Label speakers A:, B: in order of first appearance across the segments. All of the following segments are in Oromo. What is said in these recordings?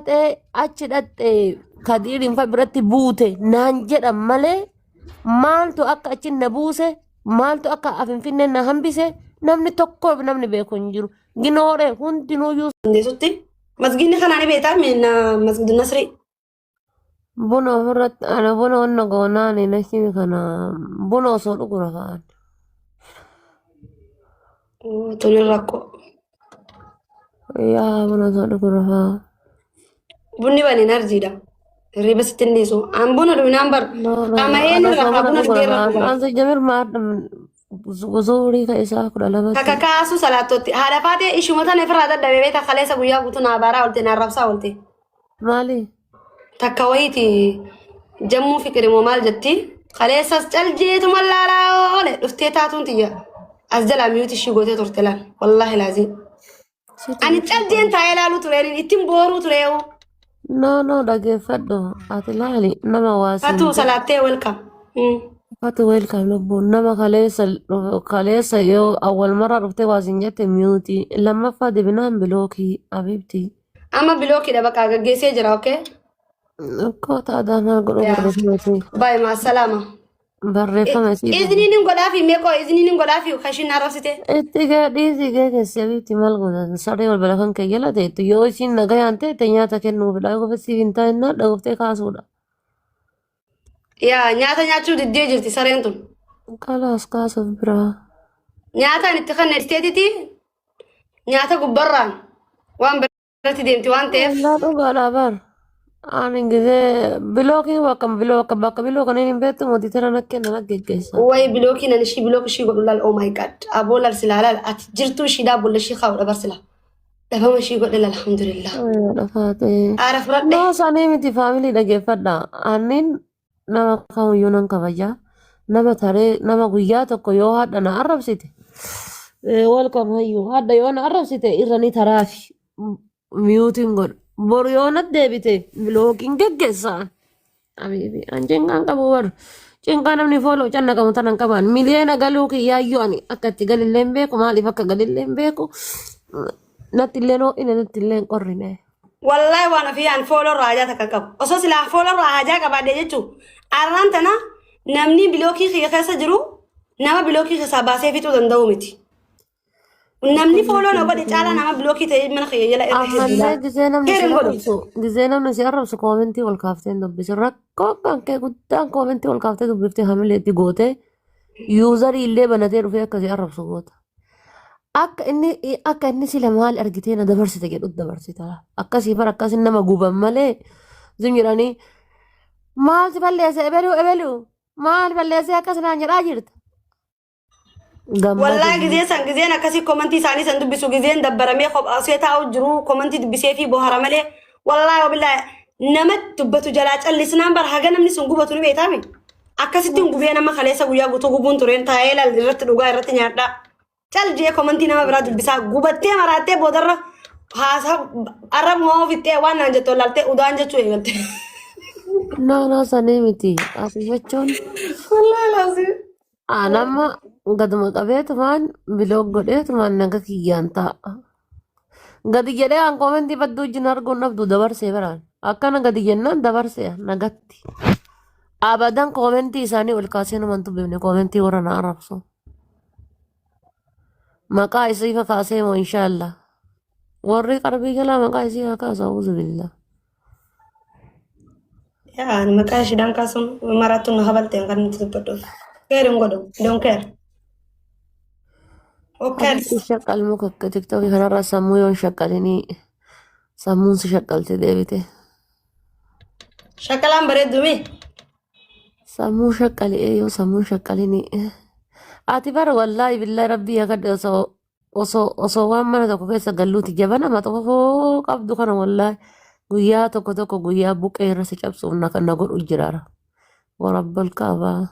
A: Faaxee achi dhaqxe Kadiiriin fa biratti buute naan jedhan malee maaltu akka achi na buuse, maaltu akka Finfinnee na hambise, namni tokko namni beeku hin jiru. Ginooree hundinuuyyuu.
B: Dandeessutti. Masgiidni kanaa ni beektaa meena masgiid Nasrii.
A: Buna ofirratti ana buna wanna goonaani na himi kana buna osoo dhugu rafaan.
B: Tuni rakkoo.
A: Yaa, buna osoo dhugu rafaa.
B: Bunni bani enerjiidha. Hirriba sitti hin dhiisu. An buna dhugnaan bar.
A: No, no,
B: Qama'ee
A: ana
B: ni
A: osoo
B: rafaa
A: buna
B: buna
A: dhugu
B: dhugee
A: rafaa.
B: rafuu.
A: Ansi jamir maar zuhurii ka isaa 12tti.
B: Takka kaasuu salaattootti. Haadha faatee ishuma tana ofirraa dadhabee beektaa, kaleessa guyyaa guutuu na abaaraa oolte, na arrabsaa oolte.
A: Maali?
B: Takka wayiiti, jammuu fiqiri moo maal jetti? Kaleessas caljeetuma laalaa oole dhuftee taatuun tiyya. As jalaa mute ishii gootee turte laal. Wallaahi laazii. Ani caljeen taa'ee laaluu tureen ittiin booruu tureewu.
A: No, no, dhageeffadhu. Ati laali nama waa siin
B: Fatuu salaattee, welcome.
A: Fatu, welcome lubbuun. Nama kaleessa kaleessa yoo awwal maraa dhuftee waa siin jette mute, lammaffaa dibinaan block, habibti.
B: Amma blockiidha, bakka gaggeessee jira, okay?
A: Koota aadaa maal godhu?
B: Yaa.
A: Barreeffama isii.
B: Baay'ee maasalaama.
A: Barreeffama isii.
B: Izniin hin godhaafi meeqoo izniin hin godhaafi kashin arrabsite.
A: Itti gee, dhiisii gee keessi habibti, maal godhan? Saree balbala kan kee jala teettu yoo isiin nagayaan teette nyaata kennuufidha, yoo siif hin ta'innaa dhooftee kaasuudha.
B: Yaa, nyaata nyaachuu diddee jirti sareen tun.
A: Kalaas, kaasuuf biraa.
B: Nyaata ani itti kanne isteetiti nyaata gubbarraan waan biratti deemti waan ta'eef.
A: Wallaa dhugaadhaa bar. Ani gisee blockiin bakka block bakka block kanneen hin beektu mootii tana nakkee na geggeessa.
B: Wayi blockiin ani ishii block ishii godhu laal, oh my God. Aboo laal, silaa laal, ati jirtuu ishiidhaa bolla ishii kaa'udha bar, silaa. Dhabama ishii godhe laal, alhamdulillah.
A: Dhafaatee.
B: Aara fudhadhe.
A: No, sanii miti, family, dhageeffadha. Annin nama kamiyyuu nan kabaja. Nama taree nama guyyaa tokko yoo haadha na arrabsite. Welcome hayyuu, haadha yoo na arrabsite irra ni taraafi. Muteiin godhu. Boru yoo na deebite blockiin geggeessa. Habibi, an cinqaan qabu bar. Cinqaa namni follow canna qabu tanan qaban. Miliyoona galuu kiyyaayyuu ani akka itti galillee hin beeku, maaliif akka galillee hin beeku. Natti illee ho'ine, natti illee hin qorrine.
B: Wallahi waan ofii aan follow irraa hajaa takka qabu. Osoo silaa follow irraa hajaa qabaadhe jechuun arraan tana namni blockii kiyya keessa jiru nama blockii keessaa baasee fixuu danda'u miti. Namni follow na godhe caalaa nama blockii ta'ee mana kiyya jala irra
A: Ammallee
B: hedduudha.
A: gisee namni si
B: Heerin godhu.
A: arrabsu, gisee namni si arrabsu commentii ol kaaftee hin dubbisin. Rakkoo kan kee guddaan commentii ol kaaftee dubbiftee hamilee itti gootee userii illee banatee dhufee akka si arrabsu goota. Akka inni sila maal argitee na dabarsite jedhu dabarsita. Akkasii bara akkasii nama guban malee zim jedhanii maal si balleesse, ebeluu ebeluu maal balleessee akkas naan jedhaa jirta.
B: Wallaahi
A: Gammadu.
B: Gizee san gizeen akkasii commentii isaanii san dubbisu, gizeen dabbaramee kophaasee taa'u jiru commentii dubbisee fi bohara malee, wallaahi wabillaahi nama dubbatu jalaa callisnaan bara haga namni sun gubatu ni beektaami. Akkasitti hin gubee nama kaleessa guyyaa guutuu gubuun tureen taa'ee laal irratti dhugaa irratti nyaadhaa. Cal jee commentii nama biraa dubbisaa gubattee maraattee boodarra haasaa arrabuma ofittee waan naan jettu wallaaltee udaan jechuu eegalte.
A: No, no, sanii miti. Ati jechuun
B: Wallaahi laazim.
A: Anamma gaduma qabeetumaan block godheetumaan naga kiyyaan taa'a. Gadi jedhee an commentii badduu wajjin arguun dhabdu dabarsee biraan. Akkana gadi jennaan dabarsee nagatti. Abadan commentii isaanii ol kaasee numan dubbifne, commentii warra na arrabsu. Maqaa isii kakaasee moo inshaallah. Warri qarbii jalaa maqaa isii haa kaasu, auzu billah.
B: Yaa, ani maqaa ishiidhaan kaasuun maraattuun na habalteen kan nuti dubbadhuuf. Care hin godhu. Don't care. Who cares?
A: Habibti, shaqqalmuu kakka TikTokii kanarraa sammuu yoon shaqqalinii sammuun si shaqqalte deebite.
B: Shaqalaan bareeddumi.
A: Sammuu shaqqali'ee yoo sammuun shaqqalinii. Ati bara wallaahi billaahi rabbii yakadhe, osoo waan mana tokko keessa galluuti jabana maxxanfoo qabdu kana, wallaahi guyyaa tokko tokko guyyaa buqqee irra si cabsuuf na na godhu jiraara. Warabbal kaabaa.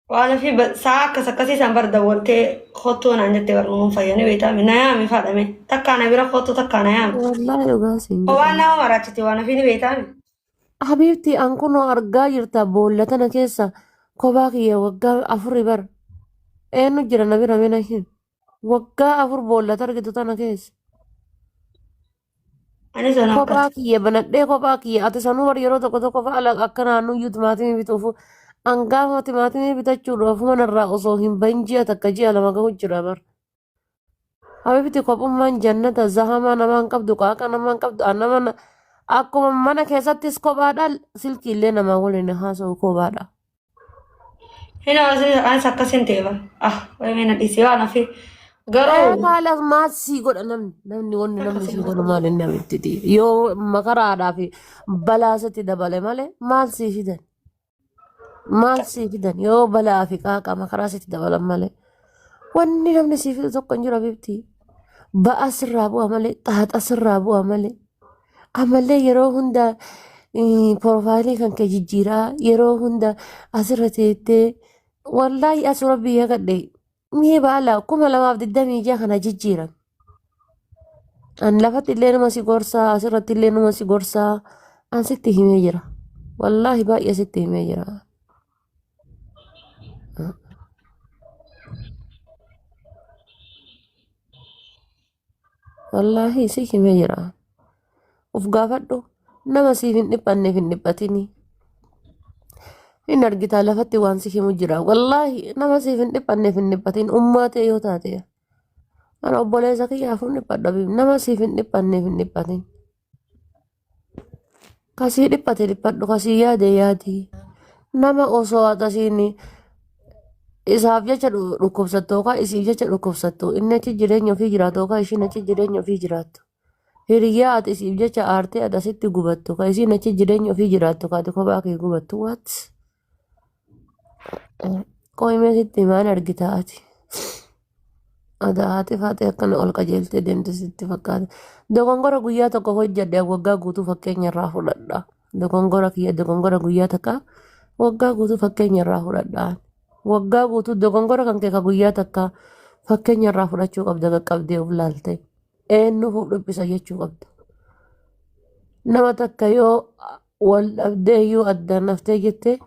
B: Waan ofii sa'a akkas akkasii isaan bar dawwaltee kottuu naan jettee barnuun fayyanii beektaami. Na yaami fadhame. Takkaa na bira kottu, takkaa na yaami.
A: Wallaahi dhugaa siin jedha.
B: Waan nama maraachiti waan ofii ni beektaami.
A: Habiibti, an kunoo argaa jirta, boolla tana keessa kophaa kiyya waggaa afuri bar. Eenyu jira na bira? Mina hin. Waggaa 4 boolla argitu tana keessa.
B: Ani sana
A: Kophaa
B: akkas.
A: kiyya banadhee kophaa kiyya ati sanuu bar yeroo tokko tokko fa'a akka naannoo iyyuu timaatimii bituuf an gaafa timaatimii bitachuudhaaf manarraa osoo hin bahin ji'a takka ji'a lama gahu jira bar. Habibti kophummaan jannata zahamaa namaa hin qabdu qaaqa namaa hin qabdu an nama akkuma mana keessattis kophaadha silkii illee namaa waliin haasa'u kophaadha.
B: Hin anis akkas hin ta'e bara. Ah, wayii na dhiisee waan hafe. Garuu
A: Kaalas maal sii godha namni namni wanni namni sii godhu maal inni namitti yoo makaraadhaa fi balaa sitti dabale malee maal sii fidan maal sii fidan yoo balaa fi qaaqa makaraa sitti dabalan malee wanni namni sii fidu tokko hin jiru habibti ba'aa sirraa bu'a malee xaaxa sirraa bu'a malee ammallee yeroo hunda porofaayilii kan kee jijjiiraa yeroo hunda asirra teettee wallaahi asura biyya gadhe Mee baala 2026 kana jijjiiran. An lafatti illee numa si gorsaa asirratti illee numa si gorsaa an sitti himee jira. Wallaahi baay'ee sitti himee jira. Wallaahi si himee jira. Of gaafadhu nama siif hin dhiphanneef hin dhiphatini. Hin argitaa lafatti waan si himu jira. Wallaahi nama siif hin dhiphanneef hin dhiphatin ummaa ta'e yoo taate. Ana obboleessa kiyyaaf hin dhiphadha. Nama siif hin dhiphanneef hin dhiphatin. Kasii dhiphate dhiphadhu kasii yaade yaadi. Nama osoo akkasiin isaaf jecha dhukkubsattu yookaan isiif jecha dhukkubsattu inni achi jireenya ofii jiraatu yookaan ishiin achi jireenya ofii jiraattu. Hiriyaa ati isiif jecha aartee ati asitti gubattu kan isiin achi jireenya ofii jiraattu kan ati kophaa kee gubattu what? Qoyimee sitti himaan argita ati. Adaa haati faatee akkana ol qajeeltee deemte sitti fakkaata. Dogongora guyyaa tokko hojjedhe waggaa guutuu fakkeenya irraa fudhadha. Dogongora kiyya dogongora guyyaa takka waggaa guutuu fakkeenya irraa fudhadha. Waggaa guutuu dogongora kan kee ka guyyaa takka fakkeenya irraa fudhachuu qabda qaqqabdee of laalte. Eenyuuf of dhiphisa jechuu qabda. Nama takka yoo wal dhabdee iyyuu addaan naftee jettee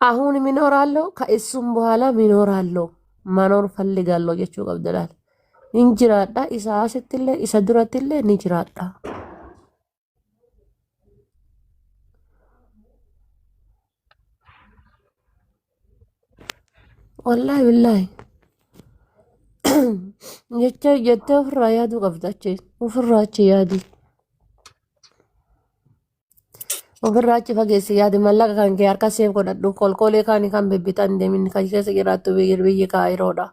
A: አሁን ምኖራለሁ ከእሱም በኋላ ምኖራለሁ መኖር ፈልጋለሁ jechuu qabda laal. Hin jiraadha isa asittillee isa durattillee ni jiraadha. Wallaahi billaahi jecha jettee ofirraa yaaduu qabda achi ofirraa achi yaadi. Ofirraa achi fageessi yaadi mallaqa kan kee harka seef godhadhu kolkoolee kaanii kan bibbitan deemin kan keessa jiraattu biyyi biyyi kaayiroodha.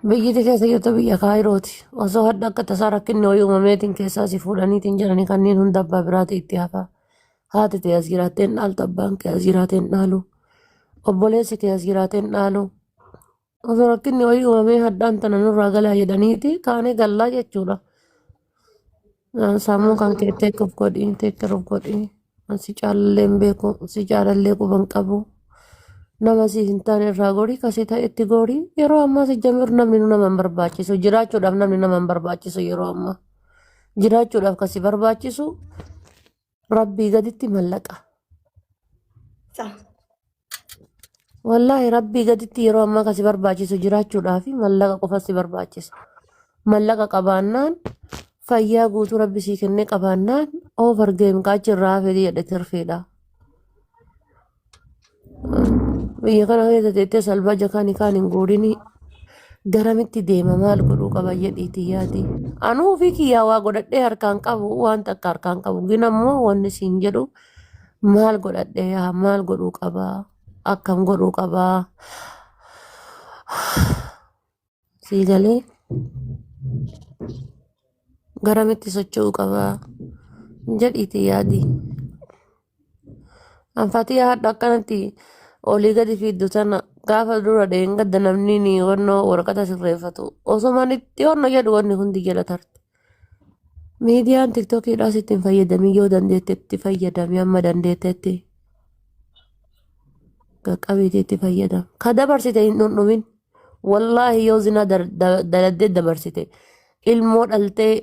A: Biyyiti keessa jirtu biyya kaayirooti. Osoo hadda akka tasaa rakkinni wayii uumameetiin keessaa si fuudhaniitiin jedhanii kanneen hunda abbaa biraati itti hafa. Haati tee as jiraattee hin dhaaltu abbaan kee as jiraatee hin dhaalu. Obboleessi kee as jiraatee hin dhaalu. Osoo rakkinni wayii uumamee haddaan tana nurraa galaa jedhaniiti kaanee gallaa jechuudha. Sammuu kan kee take off godhi take care of godhi. An si caalallee hin beeku si caalallee quba hin qabu. Nama siif hin taane irraa gori kasii ta'e itti gori. Yeroo ammaa si jamiru namni nu nama hin barbaachisu jiraachuudhaaf namni nama hin barbaachisu yeroo ammaa. Jiraachuudhaaf kasi barbaachisu rabbii gaditti mallaqa.
B: Sa.
A: Wallaahi rabbii gaditti yeroo ammaa kasi barbaachisu jiraachuudhaaf mallaqa qofa si barbaachisa. Mallaqa qabaannaan fayyaa guutuu rabbi sii kennee qabaannaan over game qaachi irraa hafee jedhe tirfiidha. Biyya kana keessa teettee salbaja kaan kaan hin guurini garamitti deema maal godhuu qaba jedhiiti yaadi. Anuu ofii kiyyaa waa godhadhee harkaan qabu waan takka harkaan qabu gin ammoo wanni siin jedhu maal godhadhee yaa maal godhuu qaba akkam godhuu qaba sii galee garamitti socho'uu qaba jedhiiti yaadi. Anfatii haadha akkanatti olii gadi fiiddu tana gaafa dura dheengadda namni ni wannoo waraqata sirreeffatu osuma itti wanno jedhu wanni hundi jala tarte. Miidiyaan tiktookiidhaas ittiin fayyadamii yoo dandeettetti fayyadami amma dandeettetti qaqqabiitii itti fayyadam. Ka dabarsite hin dhundhumin. Wallaahi yoo zinaa daladdee dabarsite ilmoo dhaltee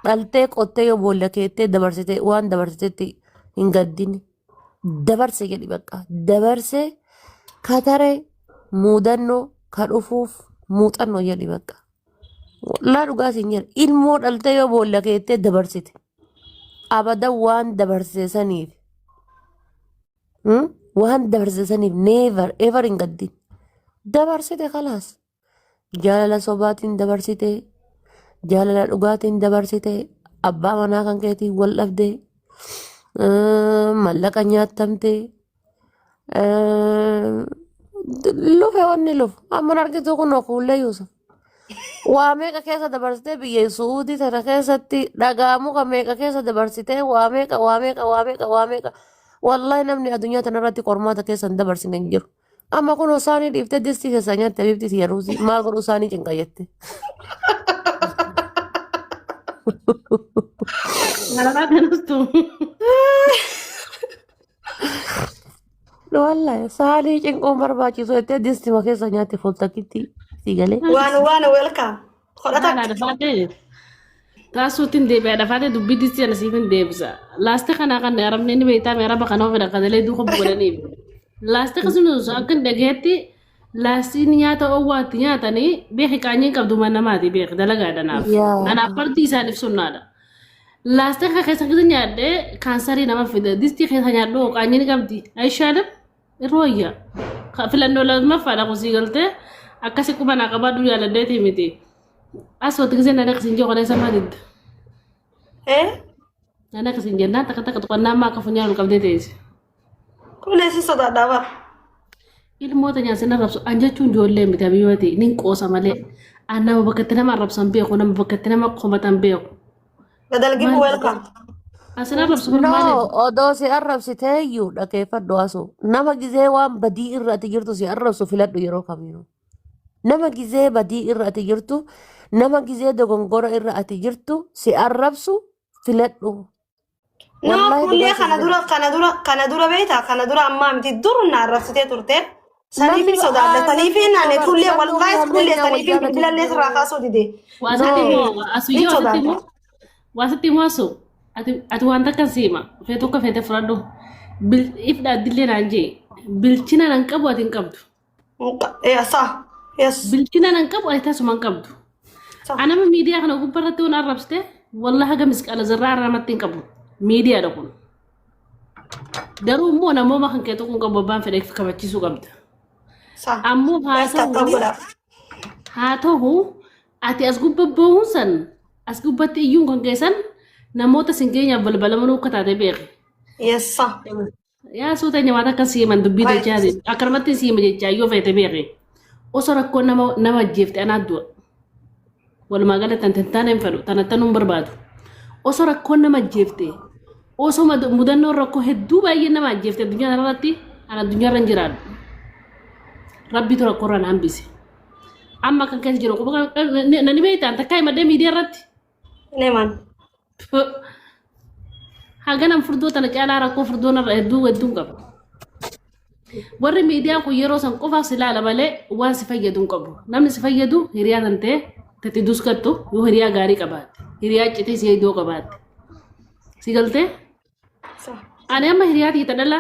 A: dhaltee qottee yoo boolla keettee dabarsite waan dabarsitetti hin gaddini. Dabarse jedhi bakka dabarse ka tare muudannoo ka dhufuuf muuxannoo jedhi bakka. Wallaa dhugaa siin jedha. Ilmoo dhaltee yoo boolla keettee dabarsite. Abadan waan dabarsite saniif. Waan dabarsite saniif never ever hin gaddin. Dabarsite kalaas. Jaalala sobaatiin dabarsite. Jaalala dhugaatiin dabarsite. Abbaa manaa kan keetiin wal dhabde. Mallaqa nyaattamte. Lufe wanni lufu. Amma argitu kun kuullee Yuusuf. Waa meeqa keessa dabarsitee biyya Suudii tana keessatti dhagaa muka meeqa keessa dabarsitee waa meeqa waa meeqa waa meeqa waa meeqa. Wallahi namni addunyaa tanarratti qormaata keessa hin dabarsine hin jiru. Amma kun isaanii dhiiftee distii keessaa nyaatte habiibti tiyya ruuzii maal godhuu isaanii cinqa jette.
C: Malalaa kanastu.
A: Wallahi saanii cinquun barbaachisu jettee distima keessa nyaatte fuultakkitti si galee.
B: Waan waan welcome. Hodhata.
C: Maala dhafaatee taasuutiin deebi'a dhafaatee dubbii distii ana siif hin deebisa. Laasti kanaa kan arabni inni beektaa mee araba kana fedha kanalee duuka bu'anii. Laasti akkasumas akka hin dhagayetti laastiin nyaata owwaatti nyaatanii beeki qaanyiin qabdu mana namaati beeki dalagaadha naaf.
A: Yaa.
C: Anaaf fardi isaaniif sunnaadha. Laastii kana keessa keessa nyaadhee kaansarii nama fida. Distii keessa nyaadhu qaanyii ni qabdi. Ayishaalam irra wayya. Filannoo lammaffaadha kun sii galtee akkasi quba naa qabaadhu yaaladheetii miti. As wati gisee na dhaqsiin jiru kana sama didda.
B: Eh?
C: Na dhaqsiin jennaan takka takka tuqannaa ammaa akka funyaan ol qabdee teesse.
B: Kulee si sodaadhaa bara.
C: Ilmoota nyaasa na arrabsu an jechuun ijoollee miti abiyyootii nin qoosa malee. An nama bakka itti nama arrabsan beeku nama bakka itti nama komatan beeku.
B: Gadalgibu
C: Maal
B: welcome.
C: asin arrabsu bar
A: No,
C: maaliif?
A: odoo si arrabsiteeyyuu dhageeffadhu asu. Nama gizee waan badii irra ati jirtu si arrabsu filadhu yeroo kamiinuu. Nama gizee badii irra ati jirtu, nama gizee dogongora irra ati jirtu si arrabsu filadhu.
B: No,
A: Wallaahi
B: kullee
A: dhugaa siin
B: kana
A: jedha.
B: dura kana dura kana dura beektaa kana dura ammaa miti dur na arrabsitee turte. Saniifin
A: Namni
B: sodaadha.
A: aa
B: Saniifin
A: namni
B: ani
A: bar
B: kullee
A: namni
B: wallaahi
A: hammeenya
B: kullee
A: wal
B: saniifin
A: jaalatu hin
B: bilbilallee sirraa
A: jiru.
B: kaasuu dide.
C: Waasitti
A: No.
C: immoo
B: Nin
C: asuyyoo asitti
B: sodaadha.
C: immoo waasitti immoo asu ati ati waan takka siima feetu akka feete fudhadhu bil ifdha addillee naan jee bilchina nan qabu ati hin qabdu
B: Eh, sa. Yes.
C: bilchina nan qabu ati tasuma hin qabdu
B: Sa.
C: anama miidiyaa kana gubbarratti waan arrabsite wallahi haga misqaala zarraa irraa hin qabu miidiyaadha kun garuu immoo namooma kan kee tuquun qabu abbaan fedhe kabachiisuu qabda
B: Sa.
C: ammoo haa
B: Yes, takka
C: ta'u
B: godha.
C: haa ta'u ati as gubba boohuun san as gubbatti iyyuun kan keessan namoota sin keenyaaf balbalamanuu akka taate beeki.
B: Yes, sa.
C: Yaa suuta nyaata akka siiman dubbii
B: Right.
C: dachaa akkanumatti siima jechaa yoo feete beeki. Osoo rakkoon nama nama ajjeefte anaa du'a. Walumaa galatti tan taane hin fedhu tan attanuu hin barbaadu. Osoo rakkoon nama ajjeefte osoo mudannoon rakkoo hedduu baay'ee nama ajjeefte addunyaa kanarratti an addunyaarra hin jiraadhu. Rabbitu rakkoorraa na hambise. Amma kan keessa jiru quba nani beektaan takkaa himadhee miidiyaa irratti.
B: Neman.
C: Haganan furdoo tana caalaa rakkoo furdoo narra hedduu hedduun qaba. Warri miidiyaa kun yeroo san qofaaf si ilaala malee waan si fayyadu hin qabu. Namni si fayyadu hiriyaa tan ta'e tatti duskattu yoo hiriyaa gaarii qabaatte hiriyaa citee si iddoo qabaatte. Si galtee?
B: Sa.
C: Ani amma hiriyaa tiyya dhala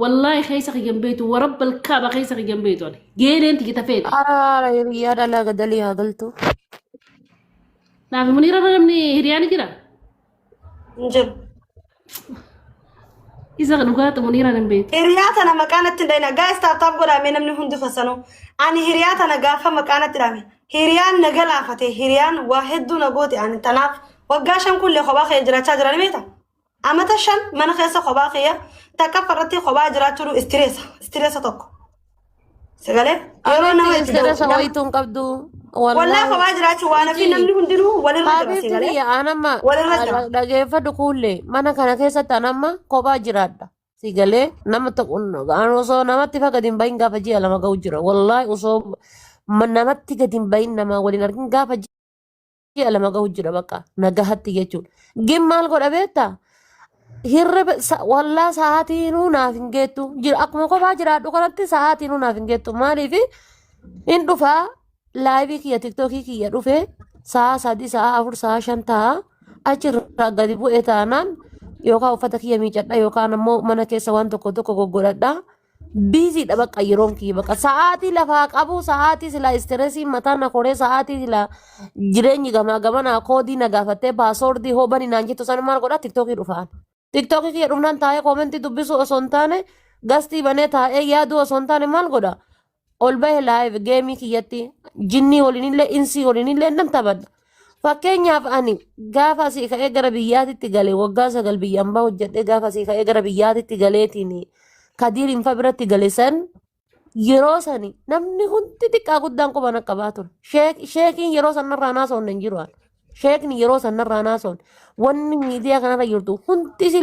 C: wallaahi keessa kiyyan beektu warabbal kaaba keessa kiyyan beektu ani. Geeleen tiyya feete.
A: Araara hiriyaa dhalaa gadalii haa galtu.
C: Naaf muniira irra namni hiriyaa ni jira.
B: Hin jiru.
C: Isa dhugaa muniira hin beektu.
B: Hiriyaa tana maqaa natti hin dhahina. Guys, tap tap godhaa mee namni hundi keessanuu. Ani hiriyaa tana gaafa maqaa natti dhahame. Hiriyaan na galaafate. Hiriyaan waa hedduu na goote. Ani tanaaf waggaa 5 kullee kophaa kiyya jiraachaa jira ni beektaa? Amata 5 mana keessa kophaa kiyya takka farratti kophaa jiraachuun istireesa. Istireesa tokko. Sagalee yeroo nama
A: Abiibti
B: itti da'u
A: istireesa
B: nama
A: wayituu hin qabdu.
B: wallaahi
A: Wallaahi.
B: kophaa jiraachuu waan hafi
A: Iji.
B: namni hundinuu walirra jira
A: Habiibti
B: sagalee
A: kiyya anamma
B: walirra jira.
A: dhageeffadhu kuullee mana kana keessatti anamma kophaa jiraadha. Si galee nama tokko an osoo namatti fa gadi hin bahin gaafa ji'a 2 ga'u jira. Wallaahi osoo namatti gadi hin bahin namaa waliin argin gaafa ji'a 2 ga'u jira bakka nagahatti jechuudha. Gin maal godha beektaa? Hirriba wallaa sa'aatiinuu naaf hin geettu. Jira akkuma kophaa jiraadhu kanatti sa'aatiinuu naaf hin geettu. Maaliif hin dhufaa laayivii kiyya tiktookii kiyya dhufee sa'a 3 sa'a 4 sa'a 5 ta'a achirraa gadi bu'e taanaan yookaan uffata kiyya miicadha yookaan ammoo mana keessa waan tokko tokko goggodhadha. Busy dha bakka yeroon kiyya, bakka sa'aatii lafaa qabu, sa'aatii silaa stress mataa na koree, sa'aatii silaa jireenyi gamaa gamanaa koodii na gaafattee password hoobanii naan jettu san maal godhaa? TikTokii dhufaan. TikTokii kiyya dhufnaan taa'ee comment dubbisuu osoo hin taane, guest banee taa'ee yaaduu osoo hin taane, maal godhaa? Ol bahe live game kiyyatti jinnii waliinillee insii waliinillee nan taphadha. Fakkeenyaaf, ani gaafa asii ka'ee gara biyyaatitti galee, waggaa 9 biyyaan bahu hojjedhee, gaafa asii ka'ee gara biyyaatitti galeetiin Kadiir hinfa biratti gale san, yeroo sani namni hundi xiqqaa guddaan quban akka qabaa ture. Sheekiin yeroo sanarraa naasoon hin jiru. Sheekni yeroo sanarraa naasoon wanni miidiyaa kanarra jirtu hundi si